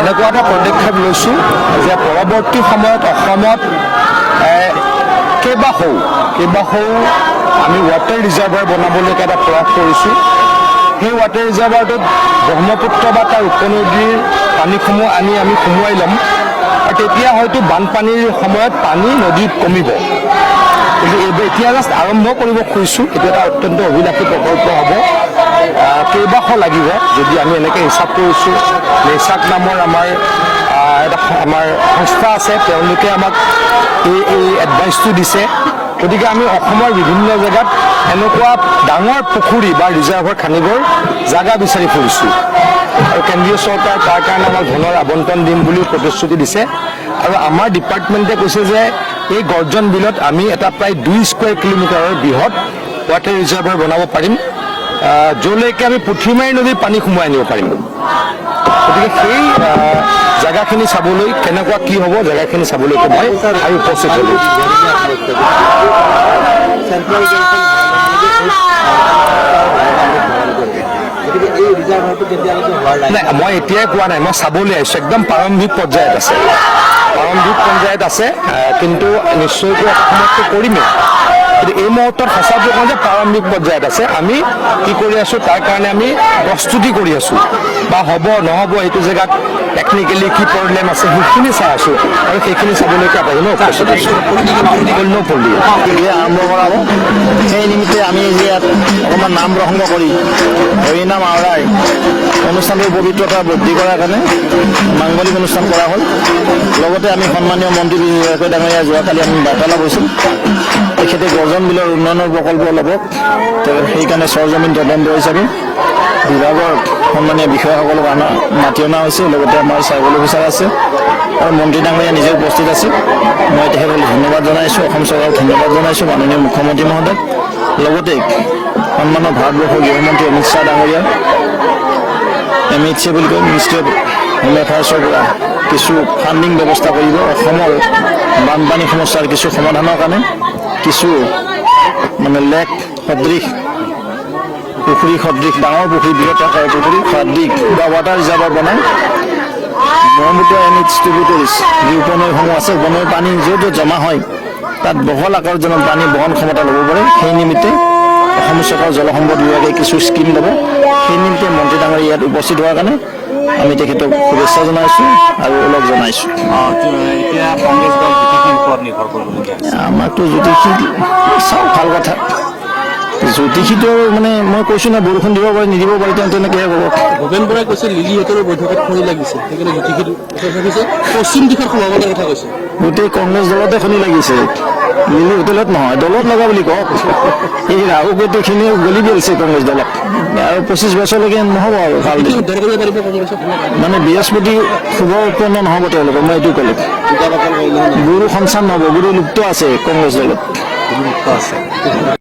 এনেকুৱা এটা পদক্ষেপ লৈছোঁ যে পৰৱৰ্তী সময়ত অসমত কেইবাশও কেইবাশও আমি ৱাটাৰ ৰিজাৰ্ভাৰ বনাবলৈকে এটা প্ৰয়াস কৰিছোঁ। সেই ৱাটাৰ ৰিজাৰ্ভাৰটোত ব্ৰহ্মপুত্ৰ বা তাৰ উপনদীৰ পানীসমূহ আনি আমি সোমোৱাই ল'ম আৰু তেতিয়া হয়তো বানপানীৰ সময়ত পানী নদীত কমিব। কিন্তু এতিয়া জাষ্ট আৰম্ভ কৰিব খুজিছোঁ। এইটো এটা অত্যন্ত অভিলাষী প্ৰকল্প হ'ব। কেইবাশ লাগিব যদি আমি এনেকৈ হিচাপ কৰিছোঁ। নেচাক নামৰ আমাৰ এটা আমাৰ সংস্থা আছে, তেওঁলোকে আমাক এই এই এডভাইচটো দিছে। গতিকে আমি অসমৰ বিভিন্ন জেগাত এনেকুৱা ডাঙৰ পুখুৰী বা ৰিজাৰ্ভৰ খান্দিবৰ জাগা বিচাৰি ফুৰিছোঁ আৰু কেন্দ্ৰীয় চৰকাৰ তাৰ কাৰণে আমাক ধনৰ আবণ্টন দিম বুলিও প্ৰতিশ্ৰুতি দিছে। আৰু আমাৰ ডিপাৰ্টমেণ্টে কৈছে যে এই গৰ্জন বিলত আমি এটা প্ৰায় 2 স্কুৱেৰ কিলোমিটাৰৰ বৃহৎ ৱাটাৰ ৰিজাৰ্ভাৰ বনাব পাৰিম, য'লৈকে আমি পুঠিমাৰী নদীৰ পানী সোমোৱাই আনিব পাৰিম। গতিকে সেই জেগাখিনি চাবলৈ, কেনেকুৱা কি হ'ব জেগাখিনি চাবলৈকে মই আৰু উপস্থিত হ'লোঁ। চেণ্ট্ৰেল গতিকে এই ৰিজাৰ্ভাৰটো কেতিয়ালৈকে হোৱাৰ নাই, মই এতিয়াই কোৱা নাই। মই চাবলৈ আহিছোঁ। একদম প্ৰাৰম্ভিক পৰ্যায়ত আছে, প্ৰাৰম্ভিক পৰ্যায়ত আছে। কিন্তু নিশ্চয়কৈ এটা সময়ততো কৰিমেই। কিন্তু এই মুহূৰ্তত সঁচাটো কওঁ যে প্ৰাৰম্ভিক পৰ্যায়ত আছে। আমি কি কৰি আছোঁ, তাৰ কাৰণে আমি প্ৰস্তুতি কৰি আছোঁ বা হ'ব নহ'ব, সেইটো জেগাত টেকনিকেলি কি প্ৰব্লেম আছে, সেইখিনি চাই আছোঁ আৰু সেইখিনি চাবলৈকে আপোনালোক উপস্থিত আছোঁ। পল্লী। শীঘ্ৰে আৰম্ভ কৰা হ'ব। সেই নিমিত্তে আমি যে ইয়াত অকণমান নাম প্ৰসংগ কৰি, হৰিনাম আওৰাই অনুষ্ঠানটোৰ পবিত্ৰতা বৃদ্ধি কৰাৰ কাৰণে মাংগলিক অনুষ্ঠান কৰা হ'ল। লগতে আমি সন্মানীয় মন্ত্ৰী বিজয় ডাঙৰীয়া যোৱাকালি আমি বাৰ্তালাপ হৈছিল। তেখেতে গৰ্জন বিলৰ উন্নয়নৰ প্ৰকল্প ল'ব। সেইকাৰণে চৰজমিন তদন্ত হিচাপে বিভাগৰ সন্মানীয় বিষয়াসকলক মাতি অনা হৈছে। লগতে আমাৰ চাৰ্কল অফিচাৰ আছে আৰু মন্ত্ৰী ডাঙৰীয়া নিজে উপস্থিত আছে। মই তেখেতক ধন্যবাদ জনাইছোঁ, অসম চৰকাৰক ধন্যবাদ জনাইছোঁ, মাননীয় মুখ্যমন্ত্ৰী মহোদয়ক, লগতে সন্মানৰ ভাৰতবৰ্ষৰ গৃহমন্ত্ৰী অমিত শ্বাহ ডাঙৰীয়া, এম এইচ এ বুলি কয়, মিনিষ্ট্ৰী অফ হোম এফেয়াৰ্ছৰ পৰা কিছু ফাণ্ডিং ব্যৱস্থা কৰিব অসমৰ বানপানী সমস্যাৰ কিছু সমাধানৰ কাৰণে। কিছু মানে লেক সদৃশ, পুখুৰী সদৃশ, ডাঙৰ পুখুৰী, বৃহৎ আকাৰৰ পুখুৰী সদৃশ বা ৱাটাৰ ৰিজাৰ্ভাৰ বনাই ব্ৰহ্মপুত্ৰ এণ্ড it's ট্ৰিবিউটৰিজ, যি উপনৈসমূহ আছে, উপনৈৰ পানী য'ত য'ত জমা হয়, তাত বহল আকাৰত যেন পানী বহন ক্ষমতা ল'ব পাৰে, সেই নিমিত্তে অসম চৰকাৰৰ জলসম্পদ বিভাগে কিছু স্কীম ল'ব। সেই নিমিত্তে মন্ত্ৰী ডাঙৰীয়া ইয়াত উপস্থিত হোৱাৰ কাৰণে আমি তেখেতক শুভেচ্ছা জনাইছোঁ আৰু ওলগ জনাইছোঁ। এতিয়া কংগ্ৰেছ দল জ্যোতিষীৰ ওপৰত নিৰ্ভৰ কৰিবলগীয়া হৈছে। আমাকতো জ্যোতিষী চাওক, ভাল কথা। জ্যোতিষীটো মানে মই কৈছোঁ না, বৰষুণ দিব পাৰে, নিদিব পাৰে, তেওঁ তেনেকৈহে ক'ব। ভূপেন বৰাই কৈছে লিলিহঁতৰো বৈঠকত শনি লাগিছে, সেইকাৰণে জ্যোতিষীৰ ওচৰত কৈছে, পশ্চিম দিশৰ সম্ভাৱনাৰ কথা কৈছে। গোটেই কংগ্ৰেছ দলতে শনি লাগিছে, লিলি হোটেলত নহয়। দলত লগা বুলি কওক। এই ৰাহু কেতুখিনিয়ে গলি পেলছে কংগ্ৰেছ দলক আৰু 25 বছৰলৈকে নহ'ব আৰু ভাল কি উদ্ধাৰ কৰিব পাৰিব কংগ্ৰেছক? মানে বৃহস্পতি শুভ উৎপন্ন নহ'ব তেওঁলোকৰ, মই এইটো ক'লো। গুৰু সঞ্চাৰ নহ'ব, গুৰু লুপ্ত আছে কংগ্ৰেছ দলত। গুৰুত্ব আছে।